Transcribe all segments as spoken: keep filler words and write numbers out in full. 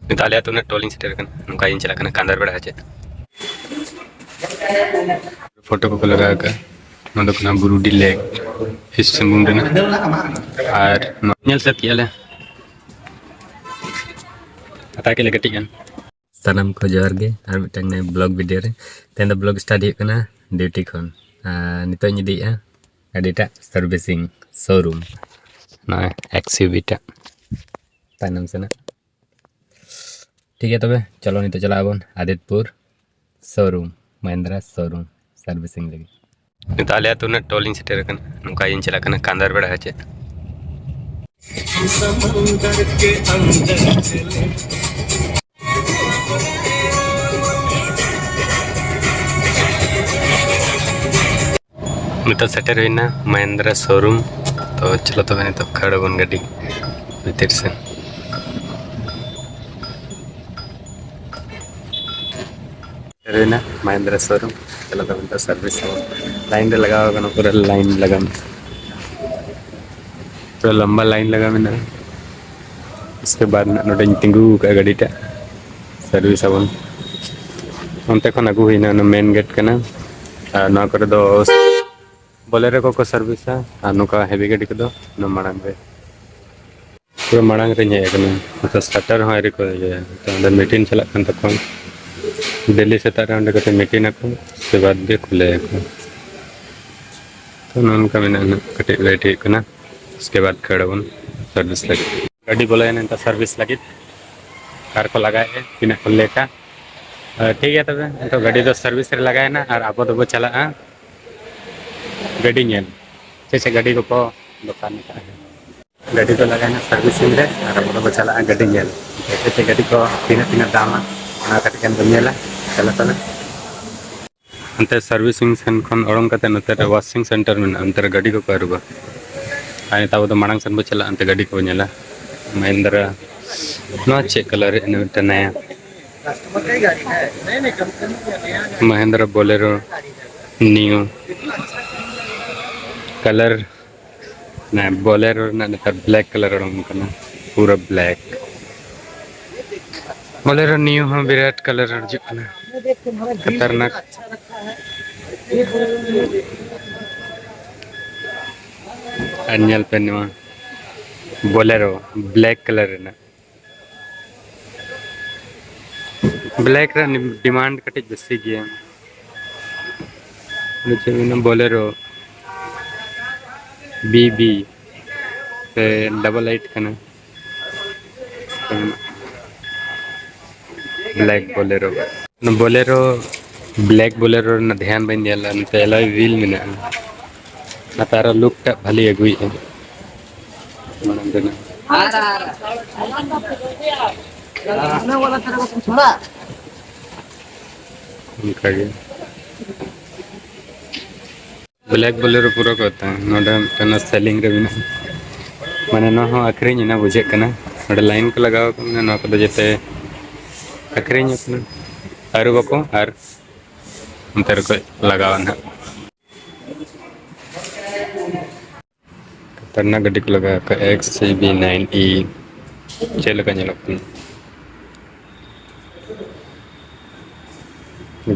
ᱱᱤᱛᱚᱜ ᱟᱞᱮ ᱟᱹᱛᱩ ᱨᱮᱱᱟᱜ ᱴᱚᱞ ᱤᱧ ᱥᱮᱴᱮᱨ ᱟᱠᱟᱱᱟ᱾ ᱱᱚᱝᱠᱟ ᱤᱧ ᱪᱟᱞᱟᱜ ᱠᱟᱱᱟ ᱠᱟᱸᱫᱟᱨ ᱵᱮᱲᱟ ᱪᱮᱫ᱾ ᱯᱷᱳᱴᱳ ᱠᱚᱠᱚ ᱞᱟᱜᱟᱣ ᱟᱠᱟᱫᱼᱟ᱾ ᱱᱚᱣᱟ ᱫᱚ ᱠᱟᱱᱟ ᱵᱩᱨᱩᱰᱤ ᱞᱮᱠ, ᱤᱥᱴ ᱥᱤᱝᱵᱷᱩᱢ ᱨᱮᱱᱟᱜ᱾ ᱟᱨ ᱱᱚᱣᱟ ᱧᱮᱞ ᱥᱟᱹᱛ ᱠᱮᱜᱼᱟ ᱞᱮ᱾ ᱦᱟᱛᱟᱣ ᱠᱮᱫ ᱞᱮ ᱠᱟᱹᱴᱤᱡ ᱜᱟᱱ᱾ ᱥᱟᱱᱟᱢ ᱠᱚ ᱡᱚᱦᱟᱨ ᱜᱮ ᱟᱨ ᱢᱤᱫᱴᱟᱝ ᱱᱟᱭᱟ ᱵᱞᱚᱜ ᱵᱷᱤᱰᱤᱭᱳ ᱨᱮ᱾ ᱛᱮᱦᱮᱧ ᱫᱚ ᱵᱞᱚᱜ ᱥᱴᱟᱨᱴ ᱦᱩᱭᱩᱜ ᱠᱟᱱᱟ ᱰᱤᱭᱩᱴᱤ ᱠᱷᱚᱱ᱾ ᱟᱨ ᱱᱤᱛᱚᱜ ᱤᱧ ᱤᱫᱤᱭᱮᱫᱼᱟ ᱜᱟᱹᱰᱤᱴᱟᱜ ᱥᱟᱨᱵᱷᱤᱥᱤᱝ ᱥᱳᱨᱩᱢ, ᱱᱚᱜᱼᱚᱭ ᱮᱠᱥ ᱤᱭᱩ ᱵᱷᱤ ᱴᱟᱜ ᱛᱟᱭᱱᱚᱢ ᱥᱮᱱᱟᱜ᱾ ᱴᱷᱤᱠ ᱜᱮᱭᱟ, ᱛᱚᱵᱮ ᱪᱚᱞᱚ ᱱᱤᱛᱚᱜ ᱪᱟᱞᱟᱜ ᱟᱵᱚᱱ ᱟᱫᱤᱛᱯᱩᱨ ᱥᱳᱨᱩᱢ, ᱢᱟᱦᱤᱱᱫᱨᱟ ᱥᱳᱨᱩᱢ ᱥᱟᱨᱵᱷᱤᱥᱤᱝ ᱞᱟᱹᱜᱤᱫ᱾ ᱱᱤᱛᱚᱜ ᱟᱞᱮ ᱟᱹᱛᱩ ᱨᱮᱱᱟᱜ ᱴᱚᱞ ᱤᱧ ᱥᱮᱴᱮᱨ ᱟᱠᱟᱱᱟ᱾ ᱱᱚᱝᱠᱟ ᱤᱧ ᱪᱟᱞᱟᱜ ᱠᱟᱱᱟ ᱠᱟᱸᱫᱟᱨ ᱵᱮᱲᱟ ᱪᱮᱫ᱾ ᱱᱤᱛᱚᱜ ᱥᱮᱴᱮᱨ ᱦᱩᱭᱱᱟ ᱢᱟᱦᱤᱱᱫᱨᱟ ᱥᱳᱨᱩᱢ᱾ ᱛᱚ ᱪᱚᱞᱚ ᱛᱚᱵᱮ ᱱᱤᱛᱚᱜ ᱠᱷᱟᱹᱲ ᱟᱵᱚᱱ ᱜᱟᱹᱰᱤ ᱵᱷᱤᱛᱤᱨ ᱥᱮᱱ᱾ ᱥᱮᱴᱮᱨ ᱦᱩᱭᱱᱟ ᱢᱟᱦᱤᱱᱫᱨᱟ ᱥᱳᱨᱩᱢ᱾ ᱪᱚᱞᱚ ᱛᱚᱵᱮ ᱱᱤᱛᱚᱜ ᱥᱟᱨᱵᱷᱤᱥ ᱟᱵᱚᱱ᱾ ᱞᱟᱭᱤᱱ ᱨᱮ ᱞᱟᱜᱟᱣ ᱟᱠᱟᱱᱟ, ᱯᱩᱨᱟᱹ ᱞᱟᱭᱤᱱ ᱞᱟᱜᱟᱣ᱾ ᱯᱩᱨᱟᱹ ᱞᱟᱢᱵᱟ ᱞᱟᱭᱤᱱ ᱞᱟᱜᱟᱣ ᱢᱮᱱᱟᱜᱼᱟ᱾ ᱩᱥᱠᱮ ᱵᱟᱫ ᱱᱟᱜ ᱱᱚᱰᱮᱧ ᱛᱤᱸᱜᱩ ᱟᱠᱟᱫᱼᱟ ᱜᱟᱹᱰᱤᱴᱟᱜ, ᱥᱟᱨᱵᱷᱤᱥ ᱟᱵᱚᱱ᱾ ᱚᱱᱛᱮ ᱠᱷᱚᱱ ᱟᱹᱜᱩ ᱦᱩᱭᱱᱟ, ᱚᱱᱟ ᱢᱮᱱ ᱜᱮᱴ ᱠᱟᱱᱟ᱾ ᱟᱨ ᱱᱚᱣᱟ ᱠᱚᱨᱮ ᱫᱚ ᱵᱚᱞᱮᱨᱳ ᱠᱚᱠᱚ ᱥᱟᱨᱵᱷᱤᱥᱟ, ᱟᱨ ᱱᱚᱝᱠᱟ ᱦᱮᱵᱤ ᱜᱟᱹᱰᱤ ᱠᱚᱫᱚ ᱚᱱᱟ ᱢᱟᱲᱟᱝ ᱨᱮ, ᱯᱩᱨᱟᱹ ᱢᱟᱲᱟᱝ ᱨᱮᱧ ᱦᱮᱡ ᱟᱠᱟᱱᱟ᱾ ᱱᱤᱛᱚᱜ ᱥᱴᱟᱨᱴᱟᱨ ᱦᱚᱸ ᱟᱹᱣᱨᱤ ᱠᱚ ᱤᱭᱟᱹᱭᱟ᱾ ᱱᱤᱛᱚᱜ ᱚᱸᱰᱮ ᱢᱤᱴᱤᱝ ᱪᱟᱞᱟᱜ ᱠᱟᱱ ᱛᱟᱠᱚᱣᱟ᱾ ᱰᱮᱞᱤ ᱥᱮᱛᱟᱜ ᱨᱮ ᱚᱸᱰᱮ ᱠᱟᱹᱴᱤᱡ ᱢᱤᱴᱤᱝ ᱟᱠᱚ, ᱩᱥᱠᱮ ᱵᱟᱫ ᱜᱮ ᱠᱷᱩᱞᱟᱹᱭᱟᱠᱚ᱾ ᱛᱚ ᱱᱚᱜᱼᱚ ᱱᱚᱝᱠᱟ ᱢᱮᱱᱟᱜᱼᱟ, ᱱᱟᱜ ᱠᱟᱹᱴᱤᱡ ᱞᱮᱴ ᱦᱩᱭᱩᱜ ᱠᱟᱱᱟ᱾ ᱩᱥᱠᱮ ᱵᱟᱫ ᱠᱷᱟᱹᱲ ᱟᱵᱚᱱ ᱥᱟᱨᱵᱷᱤᱥ ᱞᱟᱹᱜᱤᱫ᱾ ᱜᱟᱹᱰᱤ ᱵᱚᱞᱚᱭᱮᱱᱟ ᱱᱤᱛᱚᱜ ᱥᱟᱨᱵᱷᱤᱥ ᱞᱟᱹᱜᱤᱫ᱾ ᱠᱟᱨ ᱠᱚ ᱞᱟᱜᱟᱭᱮᱫᱼᱟ, ᱛᱤᱱᱟᱹᱜ ᱠᱚ ᱞᱮᱴᱟ᱾ ᱟᱨ ᱴᱷᱤᱠ ᱜᱮᱭᱟ, ᱛᱚᱵᱮ ᱱᱤᱛᱚᱜ ᱜᱟᱹᱰᱤ ᱫᱚ ᱥᱟᱨᱵᱷᱤᱥ ᱨᱮ ᱞᱟᱜᱟᱭᱮᱱᱟ ᱟᱨ ᱟᱵᱚ ᱫᱚᱵᱚ ᱪᱟᱞᱟᱜᱼᱟ ᱜᱟᱹᱰᱤ ᱧᱮᱞ᱾ ᱪᱮᱫ ᱪᱮᱫ ᱜᱟᱹᱰᱤ ᱠᱚᱠᱚ ᱫᱚᱠᱟᱱ ᱟᱠᱟᱫᱼᱟ᱾ ᱜᱟᱹᱰᱤ ᱫᱚ ᱞᱟᱜᱟᱭᱮᱱᱟ ᱥᱟᱨᱵᱷᱤᱥᱤᱝ ᱨᱮ ᱟᱨ ᱟᱵᱚ ᱫᱚᱵᱚ ᱪᱟᱞᱟᱜᱼᱟ ᱜᱟᱹᱰᱤ ᱧᱮᱞ᱾ ᱪᱮᱫ ᱪᱮᱫ ᱜᱟᱹᱰᱤ ᱠᱚ ᱛᱤᱱᱟᱹᱜ ᱛᱤᱱᱟᱹᱜ ᱫᱟᱢᱟ, ᱚᱱᱟ ᱠᱟᱹᱴᱤᱡ ᱜᱟᱱ ᱵᱚᱱ ᱧᱮᱞᱟ᱾ ᱪᱚᱞᱚ ᱛᱚᱵᱮ᱾ ᱦᱟᱱᱛᱮ ᱥᱟᱨᱵᱷᱤᱥᱤᱝ ᱥᱮᱱ ᱠᱷᱚᱱ ᱚᱰᱚᱝ ᱠᱟᱛᱮ ᱱᱚᱛᱮ ᱨᱮ ᱣᱟᱥᱤᱝ ᱥᱮᱱᱴᱟᱨ ᱢᱮᱱᱟᱜᱼᱟ, ᱚᱱᱛᱮ ᱨᱮ ᱜᱟᱹᱰᱤ ᱠᱚᱠᱚ ᱟᱹᱨᱩᱵᱟ᱾ ᱟᱨ ᱱᱤᱛᱚᱜ ᱟᱵᱚ ᱫᱚ ᱢᱟᱲᱟᱝ ᱥᱮᱱ ᱵᱚ ᱪᱟᱞᱟᱜᱼᱟ, ᱚᱱᱛᱮ ᱜᱟᱹᱰᱤ ᱠᱚᱵᱚ ᱧᱮᱞᱟ᱾ ᱢᱟᱦᱤᱱᱫᱨᱟ, ᱱᱚᱣᱟ ᱪᱮᱫ ᱠᱟᱞᱟᱨ ᱦᱮᱡ ᱮᱱᱟ ᱢᱤᱫᱴᱮᱱ ᱱᱟᱭᱟ? Mahindra Bolero new colour. Bolero ᱨᱮᱱᱟᱜ ᱱᱮᱛᱟᱨ ᱵᱞᱮᱠ ᱠᱟᱞᱟᱨ ᱚᱰᱚᱝ ᱠᱟᱱᱟ, ᱯᱩᱨᱟᱹ ᱵᱞᱮᱠ᱾ ᱵᱚᱞᱮᱨᱳ ᱱᱤᱭᱩ ᱦᱚᱸ ᱵᱤᱨᱟᱴ ᱠᱟᱞᱟᱨ ᱦᱤᱡᱩᱜ ᱠᱟᱱᱟ, ᱠᱷᱟᱛᱟᱨᱱᱟᱠ᱾ ᱟᱨ ᱧᱮᱞ ᱯᱮ ᱱᱚᱣᱟ ᱵᱚᱞᱮᱨᱳ ᱵᱞᱮᱠ ᱠᱟᱞᱟᱨ ᱨᱮᱱᱟᱜ᱾ ᱵᱞᱮᱠ ᱨᱮ ᱰᱤᱢᱟᱱᱰ ᱠᱟᱹᱴᱤᱡ ᱵᱮᱥᱤ ᱜᱮᱭᱟ᱾ ᱪᱮᱫ ᱢᱮᱱᱟ, ᱵᱚᱞᱮᱨᱳ ᱵᱤ ᱵᱤ ᱥᱮ ᱰᱚᱵᱚᱞ ᱮᱭᱤᱴ ᱠᱟᱱᱟ᱾ Black Bolero, Bolero, black Bolero ᱨᱮᱱᱟᱜ ᱫᱷᱮᱭᱟᱱ ᱵᱟᱹᱧ ᱧᱮᱞ ᱞᱮᱫᱟ, ᱱᱚᱛᱮ ᱮᱞᱚᱭ ᱦᱩᱭᱤᱞ ᱢᱮᱱᱟᱜᱼᱟ᱾ ᱚᱱᱟᱛᱮ ᱟᱨᱚ ᱞᱩᱠ ᱴᱟᱜ ᱵᱷᱟᱞᱤ ᱟᱹᱜᱩᱭᱮᱫᱼᱟ᱾ ᱢᱟᱲᱟᱝ ᱨᱮᱱᱟᱜ ᱚᱱᱠᱟᱜᱮ᱾ ᱵᱞᱮᱠ ᱵᱚᱞᱮᱨᱳ ᱯᱩᱨᱟᱹ ᱠᱚ ᱦᱟᱛᱟᱣᱟ᱾ ᱱᱚᱰᱮ ᱢᱤᱫᱴᱮᱱ ᱥᱮᱞᱤᱝ ᱨᱮ ᱢᱮᱱᱟᱜᱼᱟ, ᱢᱟᱱᱮ ᱱᱚᱣᱟ ᱦᱚᱸ ᱟᱹᱠᱷᱨᱤᱧ ᱮᱱᱟ ᱵᱩᱡᱷᱟᱹᱜ ᱠᱟᱱᱟ᱾ ᱱᱚᱰᱮ ᱞᱟᱭᱤᱱ ᱠᱚ ᱞᱟᱜᱟᱣ ᱟᱠᱟᱫ ᱢᱮᱱᱟᱜᱼᱟ, ᱱᱚᱣᱟ ᱠᱚᱫᱚ ᱡᱚᱛᱚ ᱟᱹᱠᱷᱨᱤᱧ ᱟᱠᱟᱱᱟ᱾ ᱟᱹᱨᱩᱵ ᱟᱠᱚ ᱟᱨ ᱚᱱᱛᱮ ᱨᱮᱠᱚ ᱞᱟᱜᱟᱣᱟ ᱱᱟᱦᱟᱜ᱾ ᱠᱷᱟᱛᱟᱨᱱᱟᱠ ᱜᱟᱹᱰᱤ ᱠᱚ ᱞᱟᱜᱟᱣ ᱟᱠᱟᱫ, X E B nine E. ᱪᱮᱫ ᱞᱮᱠᱟ ᱧᱮᱞᱚᱜ ᱠᱟᱱᱟ?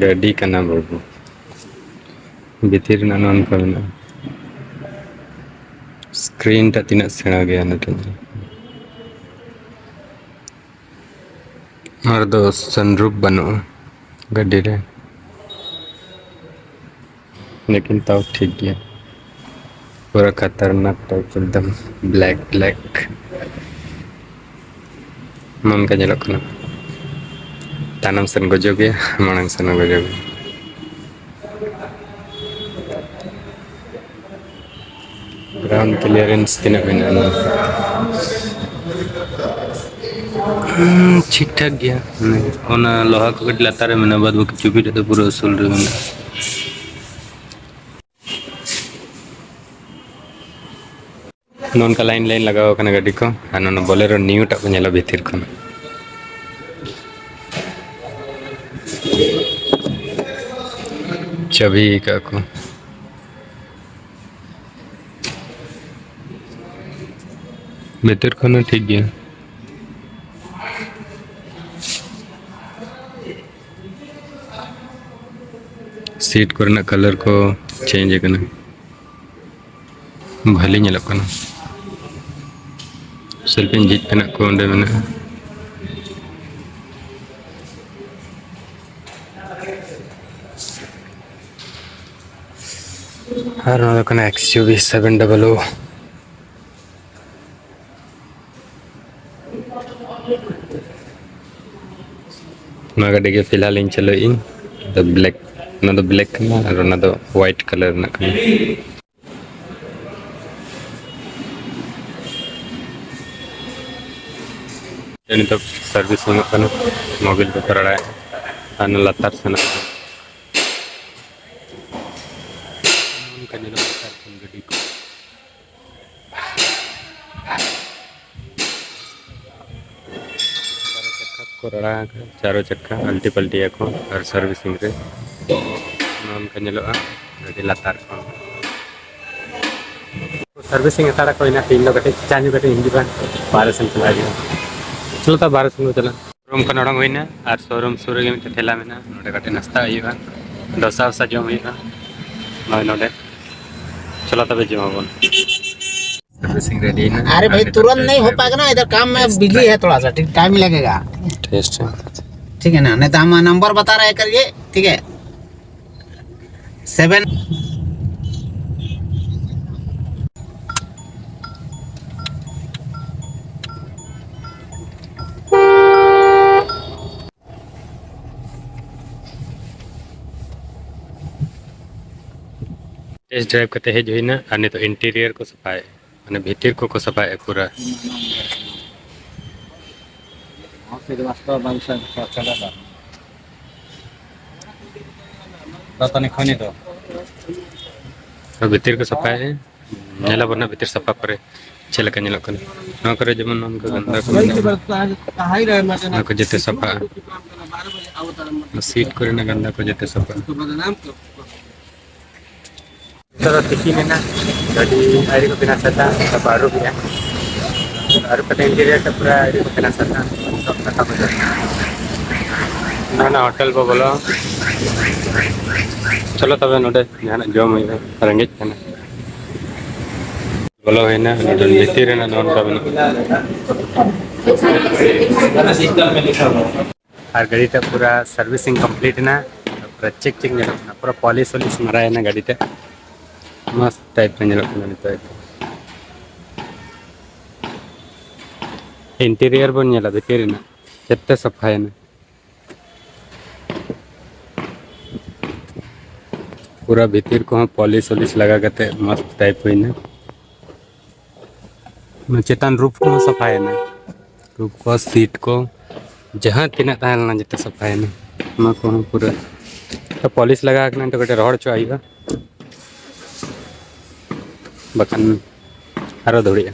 ᱜᱟᱹᱰᱤ ᱠᱟᱱᱟ ᱵᱟᱹᱵᱩ, ᱵᱷᱤᱛᱤᱨ ᱨᱮᱱᱟᱜ ᱱᱚᱜᱼᱚ ᱱᱚᱝᱠᱟ ᱢᱮᱱᱟᱜᱼᱟ᱾ ᱥᱠᱨᱤᱱ ᱴᱟᱜ ᱛᱤᱱᱟᱹᱜ ᱥᱮᱬᱟ ᱜᱮᱭᱟ ᱱᱤᱛᱚᱜ ᱫᱚ᱾ ᱱᱚᱣᱟ ᱨᱮᱫᱚ ᱥᱟᱱᱨᱩᱯ ᱵᱟᱹᱱᱩᱜᱼᱟ ᱜᱟᱹᱰᱤ ᱨᱮ, ᱞᱮᱠᱤᱱ ᱛᱟᱣ ᱴᱷᱤᱠ ᱜᱮᱭᱟ᱾ ᱯᱩᱨᱟᱹ ᱠᱷᱟᱛᱟᱨᱱᱟᱠ ᱴᱟᱭᱤᱯ, ᱮᱠᱫᱚᱢ ᱵᱞᱮᱠ ᱵᱞᱮᱠ᱾ ᱱᱚᱝᱠᱟ ᱧᱮᱞᱚᱜ ᱠᱟᱱᱟ, ᱛᱟᱭᱱᱚᱢ ᱥᱮᱱ ᱜᱚᱡᱚ ᱜᱮᱭᱟ, ᱢᱟᱲᱟᱝ ᱥᱮᱱ ᱦᱚᱸ ᱜᱚᱡᱚ ᱜᱮᱭᱟ᱾ ᱜᱨᱟᱣᱩᱱᱰ ᱠᱞᱤᱭᱟᱨᱮᱱᱥ ᱛᱤᱱᱟᱹᱜ ᱢᱮᱱᱟᱜᱼᱟ ᱱᱚᱣᱟ? ᱦᱩᱸ, ᱴᱷᱤᱠ ᱴᱷᱟᱠ ᱜᱮᱭᱟ᱾ ᱚᱱᱟ ᱞᱚᱦᱟ ᱠᱚ ᱠᱟᱹᱴᱤᱡ ᱞᱟᱛᱟᱨ ᱨᱮ ᱢᱮᱱᱟᱜᱼᱟ, ᱵᱟᱫ ᱵᱟᱹᱠᱤ ᱪᱩᱯᱤ ᱨᱮᱫᱚ ᱯᱩᱨᱟᱹ ᱩᱥᱩᱞ ᱨᱮ ᱢᱮᱱᱟᱜᱼᱟ᱾ ᱱᱚᱝᱠᱟ ᱞᱟᱭᱤᱱ ᱞᱟᱭᱤᱱ ᱞᱟᱜᱟᱣ ᱟᱠᱟᱱᱟ ᱜᱟᱹᱰᱤ ᱠᱚ, ᱟᱨ ᱱᱚᱣᱟ ᱵᱚᱞᱮᱨᱳ ᱱᱤᱭᱩ ᱴᱟᱜ ᱠᱚ ᱧᱮᱞᱟ ᱵᱷᱤᱛᱤᱨ ᱠᱷᱚᱱ᱾ ᱪᱟᱹᱵᱤ ᱟᱠᱟᱫ ᱠᱚ᱾ ᱵᱷᱤᱛᱤᱨ ᱠᱷᱚᱱ ᱦᱚᱸ ᱴᱷᱤᱠ ᱜᱮᱭᱟ᱾ ᱥᱤᱴ ᱠᱚᱨᱮᱱᱟᱜ ᱠᱟᱞᱟᱨ ᱠᱚ ᱪᱮᱧᱡᱽ ᱟᱠᱟᱱᱟ, ᱵᱷᱟᱹᱞᱤ ᱧᱮᱞᱚᱜ ᱠᱟᱱᱟ᱾ ᱥᱮᱞᱯᱷᱤᱧ ᱡᱷᱤᱡ ᱛᱮᱱᱟᱜ ᱠᱚ ᱚᱸᱰᱮ ᱢᱮᱱᱟᱜᱼᱟ᱾ ᱟᱨ ᱱᱚᱣᱟ ᱫᱚ ᱠᱟᱱᱟ XUV seven double O᱾ ᱱᱚᱣᱟ ᱜᱟᱹᱰᱤ ᱜᱮ ᱯᱷᱤᱞᱦᱟᱞ ᱤᱧ ᱪᱟᱹᱞᱩᱭᱮᱫ ᱟᱹᱧ᱾ ᱫᱚ ᱵᱞᱮᱠ, ᱚᱱᱟ ᱫᱚ ᱵᱞᱮᱠ ᱠᱟᱱᱟ ᱟᱨ ᱚᱱᱟ ᱫᱚ ᱣᱟᱭᱤᱴ ᱠᱟᱞᱟᱨ ᱨᱮᱱᱟᱜ ᱠᱟᱱᱟ᱾ ᱱᱤᱛᱚᱜ ᱥᱟᱨᱵᱷᱤᱥᱤᱝᱚᱜ ᱠᱟᱱᱟ, ᱢᱳᱵᱤᱞ ᱠᱚ ᱠᱚ ᱨᱟᱲᱟᱭᱟ᱾ ᱟᱨ ᱚᱱᱟ ᱞᱟᱛᱟᱨ ᱥᱮᱱᱟᱜ ᱚᱱᱠᱟ ᱧᱮᱞᱚᱜ ᱠᱟᱱᱟ ᱜᱟᱹᱰᱤ ᱠᱚ᱾ ᱪᱟᱨᱚ ᱪᱟᱠᱷᱟ ᱠᱚ ᱨᱟᱲᱟ ᱟᱠᱟᱫᱟ, ᱪᱟᱨᱚ ᱪᱟᱠᱷᱟ ᱟᱞᱴᱤ ᱯᱟᱞᱴᱤᱭᱟᱠᱚ ᱟᱨ ᱥᱟᱨᱵᱷᱤᱥᱤᱝ ᱨᱮ᱾ ᱱᱚᱝᱠᱟ ᱧᱮᱞᱚᱜᱼᱟ ᱜᱟᱹᱰᱤ ᱞᱟᱛᱟᱨ ᱠᱷᱚᱱ᱾ ᱥᱟᱨᱵᱷᱤᱥᱤᱝ ᱦᱟᱛᱟᱲ ᱟᱠᱚ ᱤᱱᱟᱹ ᱛᱮᱦᱮᱧ ᱫᱚ ᱠᱟᱹᱴᱤᱡ ᱪᱟ ᱧᱩ ᱠᱟᱹᱴᱤᱡ ᱤᱧ ᱦᱤᱡᱩᱜᱼᱟ, ᱵᱟᱦᱨᱮ ᱥᱮᱱ ᱪᱟᱞᱟᱜ ᱦᱩᱭᱩᱜᱼᱟ᱾ ᱪᱚᱞᱚ ᱛᱟ ᱵᱟᱦᱨᱮ ᱥᱮᱱ ᱵᱚᱱ ᱪᱟᱞᱟᱜᱼᱟ᱾ ᱨᱩᱢ ᱠᱷᱚᱱ ᱚᱰᱚᱝ ᱦᱩᱭᱱᱟ ᱟᱨ ᱥᱳᱨᱩᱢ ᱥᱩᱨ ᱨᱮᱜᱮ ᱢᱤᱫᱴᱮᱱ ᱴᱷᱮᱞᱟ ᱢᱮᱱᱟᱜᱼᱟ, ᱱᱚᱰᱮ ᱠᱟᱹᱴᱤᱡ ᱱᱟᱥᱛᱟ ᱦᱩᱭᱩᱜᱼᱟ, ᱰᱳᱥᱟ ᱣᱳᱥᱟ ᱡᱚᱢ ᱦᱩᱭᱩᱜᱼᱟ᱾ ᱱᱚᱜᱼᱚᱭ ᱱᱚᱰᱮ, ᱪᱚᱞᱚ ᱛᱚᱵᱮ ᱡᱚᱢ ᱟᱵᱚᱱ᱾ ᱥᱟᱨᱵᱷᱤᱥᱤᱝ ᱨᱮᱰᱤ ᱭᱮᱱᱟ᱾ अरे भाई, तुरंत नहीं हो पाएगा ना, इधर काम में बिजी है थोड़ा सा, ठीक, टाइम लगेगा। ठीक है। ठीक है ना, नहीं तो हम नंबर बता रहे हैं करके, ठीक है। सेवन। ᱴᱮᱥᱴ ᱰᱨᱟᱭᱤᱵᱷ ᱠᱟᱛᱮ ᱦᱮᱡ ᱦᱩᱭᱱᱟ ᱟᱨ ᱱᱤᱛᱚᱜ ᱤᱱᱴᱤᱨᱤᱭᱟᱨ ᱠᱚ ᱥᱟᱯᱷᱟᱭᱮᱫᱼᱟ, ᱢᱟᱱᱮ ᱵᱷᱤᱛᱤᱨ ᱠᱚᱠᱚ ᱥᱟᱯᱷᱟᱭᱮᱫᱼᱟ ᱯᱩᱨᱟᱹ᱾ ᱫᱟᱹᱛᱟᱹᱱᱤ ᱠᱷᱚᱱᱤ ᱫᱚ᱾ ᱵᱷᱤᱛᱤᱨ ᱠᱚ ᱥᱟᱯᱷᱟᱭᱮᱫᱼᱟ᱾ ᱧᱮᱞ ᱟᱵᱚᱱ ᱱᱟᱜ ᱵᱷᱤᱛᱤᱨ ᱥᱟᱯᱷᱟ ᱯᱚᱨᱮ ᱪᱮᱫ ᱞᱮᱠᱟ ᱧᱮᱞᱚᱜ ᱠᱟᱱᱟ᱾ ᱱᱚᱣᱟ ᱠᱚᱨᱮ ᱡᱮᱢᱚᱱ ᱱᱚᱝᱠᱟ ᱜᱟᱱᱫᱟ ᱠᱚ ᱢᱮᱱᱟᱜᱼᱟ᱾ ᱱᱚᱣᱟ ᱠᱚ ᱡᱮᱛᱮ ᱥᱟᱯᱷᱟᱜᱼᱟ᱾ ᱥᱤᱴ ᱠᱚᱨᱮᱱᱟᱜ ᱜᱟᱱᱫᱟ ᱠᱚ ᱡᱮᱛᱮ ᱥᱟᱯᱷᱟᱜᱼᱟ᱾ ᱱᱤᱛᱚᱜ ᱫᱚ ᱛᱤᱠᱤᱱ ᱮᱱᱟ, ᱜᱟᱹᱰᱤ ᱟᱹᱣᱨᱤ ᱠᱚ ᱵᱮᱱᱟᱣ ᱥᱟᱹᱛᱟ, ᱛᱟᱨᱯᱚᱨ ᱟᱹᱨᱩᱵ ᱮᱫᱟ᱾ ᱟᱹᱨᱩᱵ ᱠᱟᱛᱮ ᱤᱱᱴᱤᱨᱤᱭᱟᱨ ᱛᱮ ᱯᱩᱨᱟᱹ ᱟᱹᱣᱨᱤ ᱠᱚ ᱵᱮᱱᱟᱣ ᱥᱟᱹᱛᱟ᱾ ᱱᱚᱣᱟ ᱦᱳᱴᱮᱞ ᱵᱚ ᱵᱚᱞᱚ, ᱪᱚᱞᱚ ᱛᱚᱵᱮ, ᱱᱚᱰᱮ ᱡᱟᱦᱟᱱᱟᱜ ᱡᱚᱢ ᱦᱩᱭᱩᱜᱼᱟ, ᱨᱮᱸᱜᱮᱡ ᱠᱟᱱᱟ᱾ ᱵᱚᱞᱚ ᱦᱩᱭᱱᱟ, ᱱᱚᱰᱮ ᱵᱷᱤᱛᱤᱨ ᱨᱮᱱᱟᱜ ᱱᱚᱜᱼᱚ ᱱᱚᱝᱠᱟ ᱢᱮᱱᱟᱜᱼᱟ᱾ ᱟᱨ ᱜᱟᱹᱰᱤ ᱴᱟᱜ ᱯᱩᱨᱟ servicing complete ᱮᱱᱟ, ᱯᱩᱨᱟ ᱪᱮᱠ ᱪᱮᱠ ᱧᱮᱞᱚᱜ ᱠᱟᱱᱟ, ᱯᱩᱨᱟ ᱯᱚᱞᱤᱥ ᱣᱚᱞᱤᱥ ᱢᱟᱨᱟᱭᱮᱱᱟ ᱜᱟᱹᱰᱤ ᱴᱟᱜ, ᱢᱚᱥᱛ ᱴᱟᱭᱤᱯ ᱨᱮ ᱧᱮᱞᱚᱜ ᱠᱟᱱᱟ ᱱᱤᱛᱚᱜ᱾ ᱤᱱᱴᱤᱨᱤᱭᱟᱨ ᱵᱚᱱ ᱧᱮᱞᱟ ᱵᱷᱤᱛᱤᱨ ᱨᱮᱱᱟᱜ ᱪᱮᱫ ᱛᱮ ᱥᱟᱯᱷᱟᱭᱮᱱᱟ᱾ ᱯᱩᱨᱟᱹ ᱵᱷᱤᱛᱤᱨ ᱠᱚᱦᱚᱸ ᱯᱚᱞᱤᱥ ᱣᱚᱞᱤᱥ ᱞᱟᱜᱟ ᱠᱟᱛᱮ ᱢᱚᱥᱛ ᱴᱟᱭᱤᱯ ᱦᱩᱭᱱᱟ᱾ ᱚᱱᱟ ᱪᱮᱛᱟᱱ ᱨᱩᱯ ᱠᱚᱦᱚᱸ ᱥᱟᱯᱷᱟᱭᱮᱱᱟ, ᱨᱩᱯ ᱠᱚ, ᱥᱤᱴ ᱠᱚ, ᱡᱟᱦᱟᱸ ᱛᱤᱱᱟᱹᱜ ᱛᱟᱦᱮᱸ ᱞᱮᱱᱟ ᱡᱚᱛᱚ ᱥᱟᱯᱷᱟᱭᱮᱱᱟ᱾ ᱚᱱᱟ ᱠᱚᱦᱚᱸ ᱯᱩᱨᱟᱹ ᱯᱚᱞᱤᱥ ᱞᱟᱜᱟᱣ ᱠᱟᱱᱟ, ᱱᱤᱛᱚᱜ ᱠᱟᱹᱴᱤᱡ ᱨᱚᱦᱚᱲ ᱦᱚᱪᱚᱣᱟᱜ ᱦᱩᱭᱩᱜᱼᱟ, ᱵᱟᱠᱷᱟᱱ ᱟᱨᱚ ᱫᱷᱩᱲᱤᱜᱼᱟ᱾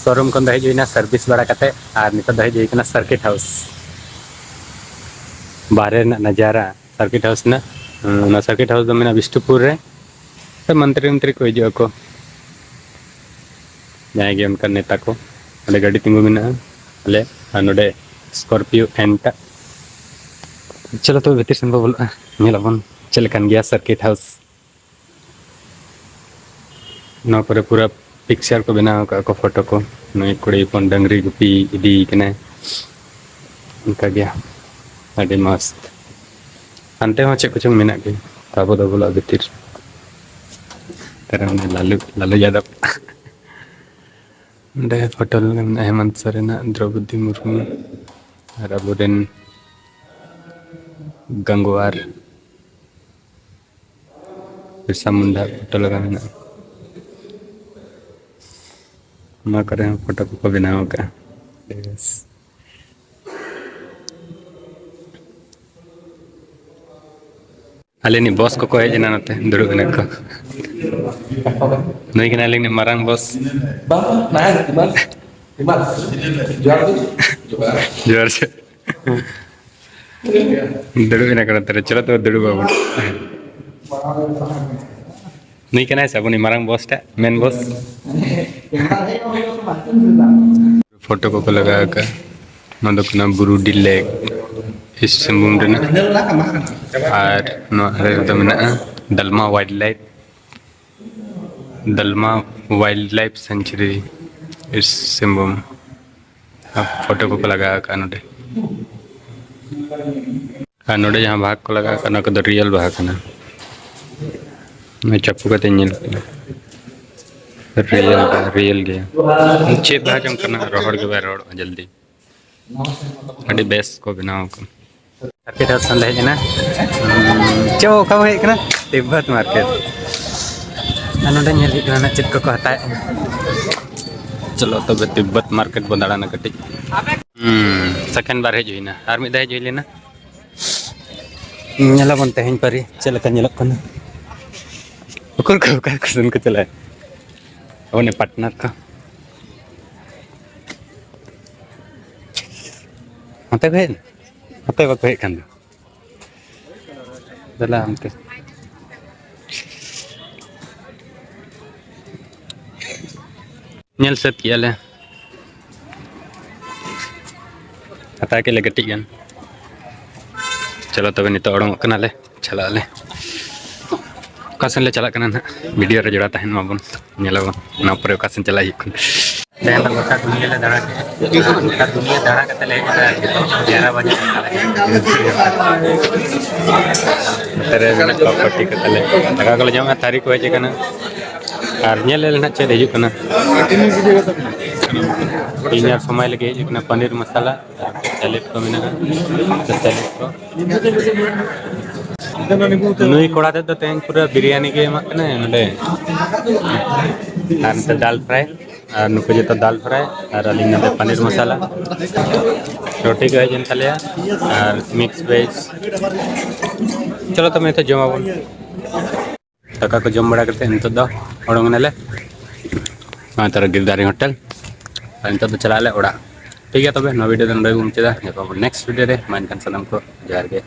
ᱥᱳᱨᱩᱢ ᱠᱷᱚᱱ ᱫᱚ ᱦᱮᱡ ᱦᱩᱭᱱᱟ ᱥᱟᱨᱵᱷᱤᱥ ᱵᱟᱲᱟ ᱠᱟᱛᱮ, ᱟᱨ ᱱᱤᱛᱚᱜ ᱫᱚ ᱦᱮᱡ ᱦᱩᱭ ᱠᱟᱱᱟ ᱥᱟᱨᱠᱤᱴ ᱦᱟᱣᱩᱥ᱾ ᱵᱟᱦᱨᱮ ᱨᱮᱱᱟᱜ ᱱᱟᱡᱟᱨᱟ ᱥᱟᱨᱠᱤᱴ ᱦᱟᱣᱩᱥ ᱨᱮᱱᱟᱜ᱾ ᱚᱱᱟ ᱥᱟᱨᱠᱤᱴ ᱦᱟᱣᱩᱥ ᱫᱚ ᱢᱮᱱᱟᱜᱼᱟ ᱵᱤᱥᱱᱩᱯᱩᱨ ᱨᱮ᱾ ᱢᱚᱱᱛᱨᱤ ᱢᱚᱱᱛᱨᱤ ᱠᱚ ᱦᱤᱡᱩᱜ ᱟᱠᱚ, ᱡᱟᱦᱟᱸᱭ ᱜᱮ ᱚᱱᱠᱟᱱ ᱱᱮᱛᱟ ᱠᱚ᱾ ᱚᱸᱰᱮ ᱜᱟᱹᱰᱤ ᱛᱤᱸᱜᱩ ᱢᱮᱱᱟᱜᱼᱟ, ᱟᱞᱮ, ᱟᱨ ᱱᱚᱰᱮ ᱥᱠᱚᱨᱯᱤᱭᱳ ᱮᱱᱴᱟ᱾ ᱪᱚᱞᱚ ᱛᱚᱵᱮ ᱵᱷᱤᱛᱤᱨ ᱥᱮᱱ ᱵᱚ ᱵᱚᱞᱚᱜᱼᱟ, ᱧᱮᱞ ᱟᱵᱚᱱ ᱪᱮᱫ ᱞᱮᱠᱟᱱ ᱜᱮᱭᱟ ᱥᱟᱨᱠᱤᱴ ᱦᱟᱣᱩᱥ᱾ ᱱᱚᱣᱟ ᱠᱚᱨᱮ ᱯᱩᱨᱟᱹ ᱯᱤᱠᱪᱟᱨ ᱠᱚ ᱵᱮᱱᱟᱣ ᱟᱠᱟᱫ ᱠᱚ, ᱯᱷᱳᱴᱳ ᱠᱚ᱾ ᱱᱩᱭ ᱠᱩᱲᱤ ᱦᱚᱯᱚᱱ ᱰᱟᱹᱝᱨᱤ ᱜᱩᱯᱤ ᱤᱫᱤᱭᱮ ᱠᱟᱱᱟᱭ, ᱚᱱᱠᱟ ᱜᱮ ᱟᱹᱰᱤ ᱢᱚᱥᱛ᱾ ᱦᱟᱱᱛᱮ ᱦᱚᱸ ᱪᱮᱫ ᱠᱚᱪᱚᱝ ᱢᱮᱱᱟᱜ ᱜᱮ, ᱟᱵᱚ ᱫᱚ ᱵᱚᱞᱚᱜ ᱵᱷᱤᱛᱤᱨ᱾ ᱛᱟᱨ ᱢᱟᱱᱮ ᱞᱟᱞᱩ, ᱞᱟᱞᱩ ᱭᱟᱫᱚᱵ᱾ ᱚᱸᱰᱮ ᱯᱷᱳᱴᱳ ᱢᱮᱱᱟᱜᱼᱟ ᱦᱮᱢᱚᱱᱛ ᱥᱚᱨᱮᱱ ᱟᱜ, ᱫᱨᱚᱣᱯᱚᱫᱤ ᱢᱩᱨᱢᱩ ᱟᱨ ᱟᱵᱚᱨᱮᱱ ᱜᱟᱝᱜᱩᱣᱟᱨ ᱵᱤᱨᱥᱟ ᱢᱩᱱᱰᱟ ᱯᱷᱳᱴᱳ ᱞᱟᱜᱟᱣ ᱢᱮᱱᱟᱜᱼᱟ᱾ ᱱᱚᱣᱟ ᱠᱚᱨᱮ ᱦᱚᱸ ᱯᱷᱳᱴᱳ ᱠᱚᱠᱚ ᱵᱮᱱᱟᱣ ᱟᱠᱟᱫᱼᱟ᱾ ᱵᱮᱥ᱾ ᱟᱞᱮ ᱱᱤᱡ ᱵᱚᱥ ᱠᱚᱠᱚ ᱦᱮᱡ ᱮᱱᱟ ᱱᱚᱛᱮ, ᱫᱩᱲᱩᱵ ᱮᱱᱟ ᱠᱚ᱾ ᱱᱩᱭ ᱠᱟᱱᱟᱭ ᱟᱞᱮ ᱱᱤᱡ ᱢᱟᱨᱟᱝ ᱵᱚᱥ᱾ ᱵᱟᱝ, ᱵᱟᱝ, ᱱᱟᱭ, ᱤᱢᱟᱱ, ᱤᱢᱟᱱ᱾ ᱡᱚᱦᱟᱨ ᱜᱮ᱾ ᱡᱚᱦᱟᱨ ᱜᱮ᱾ ᱫᱩᱲᱩᱵ ᱮᱱᱟ ᱠᱚ ᱱᱚᱛᱮ ᱨᱮ, ᱪᱚᱞᱚ ᱛᱚᱵᱮ ᱫᱩᱲᱩᱵ ᱟᱵᱚᱱ᱾ ᱱᱩᱭ ᱠᱟᱱᱟᱭ ᱥᱮ ᱟᱵᱚ ᱱᱤᱡ ᱢᱟᱨᱟᱝ ᱵᱚᱥ ᱴᱟᱜ, ᱢᱮᱱ ᱵᱚᱥ᱾ ᱯᱷᱳᱴᱳ ᱠᱚᱠᱚ ᱞᱟᱜᱟᱣ ᱟᱠᱟᱫᱼᱟ᱾ ᱱᱚᱣᱟ ᱫᱚ ᱠᱟᱱᱟ ᱵᱩᱨᱩᱰᱤ ᱞᱮᱠ᱾ ᱤᱥᱴ ᱥᱤᱝᱵᱷᱩᱢ ᱨᱮᱱᱟᱜ᱾ ᱟᱨ ᱱᱚᱣᱟ ᱨᱮᱫᱚ ᱢᱮᱱᱟᱜᱼᱟ Dalma wildlife, Dalma wildlife sanctuary east Singhbhum. ᱟᱨ ᱯᱷᱳᱴᱳ ᱠᱚᱠᱚ ᱞᱟᱜᱟᱣ ᱟᱠᱟᱫᱼᱟ ᱱᱚᱰᱮ᱾ ᱟᱨ ᱱᱚᱰᱮ ᱡᱟᱦᱟᱸ ᱵᱟᱦᱟ ᱠᱚ ᱞᱟᱜᱟᱣ ᱟᱠᱟᱫ, ᱚᱱᱟ ᱠᱚᱫᱚ ᱨᱤᱭᱮᱞ ᱵᱟᱦᱟ ᱠᱟᱱᱟ᱾ ᱱᱚᱜᱼᱚᱭ ᱪᱟᱯᱚ ᱠᱟᱛᱮ ᱧᱮᱞ ᱠᱮᱫᱟ᱾ ᱨᱤᱭᱮᱞ ᱵᱟᱦᱟ, ᱨᱤᱭᱮᱞ ᱜᱮᱭᱟ᱾ ᱪᱮᱫ ᱵᱟᱦᱟ ᱪᱚᱝ ᱠᱟᱱᱟ, ᱨᱚᱦᱚᱲ ᱜᱮ ᱵᱟᱭ ᱨᱚᱦᱚᱲᱚᱜᱼᱟ ᱡᱚᱞᱫᱤ᱾ ᱟᱹᱰᱤ ᱵᱮᱥ ᱠᱚ ᱵᱮᱱᱟᱣ ᱟᱠᱟᱫᱟ᱾ ᱢᱟᱨᱠᱮᱴ ᱦᱟᱣᱩᱥ ᱠᱷᱚᱱ ᱞᱮ ᱦᱮᱡ ᱮᱱᱟ᱾ ᱪᱚ, ᱚᱠᱟ ᱵᱚ ᱦᱮᱡ ᱠᱟᱱᱟ? Tibet market. ᱟᱨ ᱱᱚᱰᱮ ᱧᱮᱞ ᱦᱩᱭᱩᱜ ᱠᱟᱱᱟ ᱪᱮᱫ ᱠᱚᱠᱚ ᱦᱟᱛᱟᱣᱮᱫᱼᱟ᱾ ᱪᱚᱞᱚ ᱛᱚᱵᱮ ᱛᱤᱵᱵᱚᱛ ᱢᱟᱨᱠᱮᱴ ᱵᱚ ᱫᱟᱬᱟᱱᱟ ᱠᱟᱹᱴᱤᱡ᱾ ᱦᱩᱸ, ᱥᱮᱠᱮᱱᱰ ᱵᱟᱨ ᱦᱮᱡ ᱦᱩᱭᱱᱟ, ᱟᱨ ᱢᱤᱫ ᱫᱷᱟᱣ ᱦᱮᱡ ᱦᱩᱭ ᱞᱮᱱᱟ᱾ ᱧᱮᱞᱟᱵᱚᱱ ᱛᱮᱦᱮᱧ ᱯᱟᱹᱨᱤ ᱪᱮᱫ ᱞᱮᱠᱟ ᱧᱮᱞᱚᱜ ᱠᱟᱱᱟ᱾ ᱩᱠᱩᱨ ᱠᱚ ᱚᱠᱟ ᱠᱚ ᱥᱮᱱ ᱠᱚ ᱪᱟᱞᱟᱜᱼᱟ? ᱟᱵᱚ ᱱᱤᱭᱟᱹ ᱯᱟᱴᱱᱟᱨ ᱠᱚ᱾ ᱦᱟᱱᱛᱮ ᱠᱚ ᱦᱮᱡ ᱮᱱᱟ? ᱦᱟᱱᱛᱮ ᱵᱟᱠᱚ ᱦᱮᱡ ᱠᱟᱱ ᱫᱚ᱾ ᱫᱮᱞᱟ ᱦᱟᱱᱛᱮ᱾ ᱧᱮᱞ ᱥᱟᱹᱛ ᱠᱮᱜᱼᱟ ᱞᱮ᱾ ᱦᱟᱛᱟᱣ ᱠᱮᱫ ᱞᱮ ᱠᱟᱹᱴᱤᱡ ᱜᱟᱱ᱾ ᱪᱚᱞᱚ ᱛᱚᱵᱮ ᱱᱤᱛᱚᱜ ᱚᱰᱚᱝᱚᱜ ᱠᱟᱱᱟᱞᱮ, ᱪᱟᱞᱟᱜ ᱟᱞᱮ᱾ ᱚᱠᱟ ᱥᱮᱱ ᱞᱮ ᱪᱟᱞᱟᱜ ᱠᱟᱱᱟ ᱱᱟᱦᱟᱜ, ᱵᱷᱤᱰᱤᱭᱳ ᱨᱮ ᱡᱚᱲᱟᱣ ᱛᱟᱦᱮᱱ ᱢᱟᱵᱚᱱ, ᱧᱮᱞᱟᱵᱚᱱ ᱚᱱᱟ ᱯᱚᱨᱮ ᱚᱠᱟ ᱥᱮᱱ ᱪᱟᱞᱟᱜ ᱦᱩᱭᱩᱜ ᱠᱟᱱᱟ᱾ ᱛᱮᱦᱮᱧ ᱫᱚ ᱜᱚᱴᱟ ᱫᱩᱱᱤᱭᱟᱹ ᱞᱮ ᱫᱟᱬᱟ ᱠᱮᱫᱼᱟ᱾ ᱜᱚᱴᱟ ᱫᱩᱱᱤᱭᱟᱹ ᱫᱟᱬᱟ ᱠᱟᱛᱮ ᱞᱮ ᱦᱮᱡ ᱮᱱᱟ ᱜᱮᱞ ᱵᱟᱡᱮ᱾ ᱱᱚᱛᱮ ᱨᱮ ᱢᱮᱱᱟᱜ ᱠᱚᱣᱟ ᱯᱟᱹᱴᱤ ᱠᱚ ᱛᱟᱞᱮ᱾ ᱫᱟᱠᱟ ᱠᱚᱞᱮ ᱡᱚᱢᱮᱫᱼᱟ, ᱛᱷᱟᱹᱨᱤ ᱠᱚ ᱦᱮᱡ ᱟᱠᱟᱱᱟ᱾ ᱟᱨ ᱧᱮᱞ ᱞᱮ ᱱᱟᱦᱟᱜ ᱪᱮᱫ ᱦᱤᱡᱩᱜ ᱠᱟᱱᱟ᱾ ᱤᱧ ᱟᱨ ᱥᱚᱢᱟᱭ ᱞᱟᱹᱜᱤᱫ ᱦᱮᱡ ᱟᱠᱟᱱᱟ ᱯᱟᱱᱤᱨ ᱢᱟᱥᱟᱞᱟ, ᱥᱮᱞᱮᱰ ᱠᱚ ᱢᱮᱱᱟᱜᱼᱟ, ᱥᱮᱞᱮᱰ ᱠᱚ᱾ ᱱᱩᱭ ᱠᱚᱲᱟ ᱛᱮᱫ ᱫᱚ ᱛᱮᱦᱮᱧ ᱯᱩᱨᱟᱹ ᱵᱤᱨᱭᱟᱱᱤ ᱜᱮ ᱮᱢᱟᱜ ᱠᱟᱱᱟᱭ ᱱᱚᱰᱮ᱾ ᱟᱨ ᱱᱚᱛᱮ ᱫᱟᱞ ᱯᱷᱨᱟᱭ, ᱟᱨ ᱱᱩᱠᱩ ᱡᱚᱛᱚ ᱫᱟᱞ ᱯᱷᱨᱟᱭ, ᱟᱨ ᱟᱹᱞᱤᱧ ᱱᱚᱰᱮ ᱯᱟᱱᱤᱨ ᱢᱟᱥᱟᱞᱟ᱾ ᱨᱩᱴᱤ ᱠᱚ ᱦᱮᱡ ᱮᱱ ᱛᱟᱞᱮᱭᱟ, ᱟᱨ ᱢᱤᱠᱥ ᱵᱷᱮᱡᱽ᱾ ᱪᱚᱞᱚ ᱛᱚᱵᱮ ᱱᱤᱛᱚᱜ ᱡᱚᱢᱟᱵᱚᱱ᱾ ᱫᱟᱠᱟ ᱠᱚ ᱡᱚᱢ ᱵᱟᱲᱟ ᱠᱟᱛᱮ ᱱᱤᱛᱚᱜ ᱫᱚ ᱚᱰᱚᱝ ᱮᱱᱟᱞᱮ ᱱᱚᱣᱟ ᱛᱟᱨᱟ ᱜᱤᱨᱫᱟᱨᱤ ᱦᱳᱴᱮᱞ᱾ ᱟᱨ ᱱᱤᱛᱚᱜ ᱫᱚ ᱪᱟᱞᱟᱜ ᱟᱞᱮ ᱚᱲᱟᱜ᱾ ᱴᱷᱤᱠ ᱜᱮᱭᱟ, ᱛᱚᱵᱮ ᱱᱚᱣᱟ ᱵᱷᱤᱰᱤᱭᱳ ᱫᱚ ᱱᱚᱰᱮ ᱜᱮᱵᱚᱱ ᱢᱩᱪᱟᱹᱫᱟ᱾ ᱧᱟᱯᱟᱢ ᱟᱵᱚᱱ ᱱᱮᱠᱥᱴ ᱵᱷᱤᱰᱤᱭᱳ ᱨᱮ᱾ ᱢᱟ ᱮᱱᱠᱷᱟᱱ ᱥᱟᱱᱟᱢ ᱠᱚ ᱡᱚᱦᱟᱨ ᱜᱮ᱾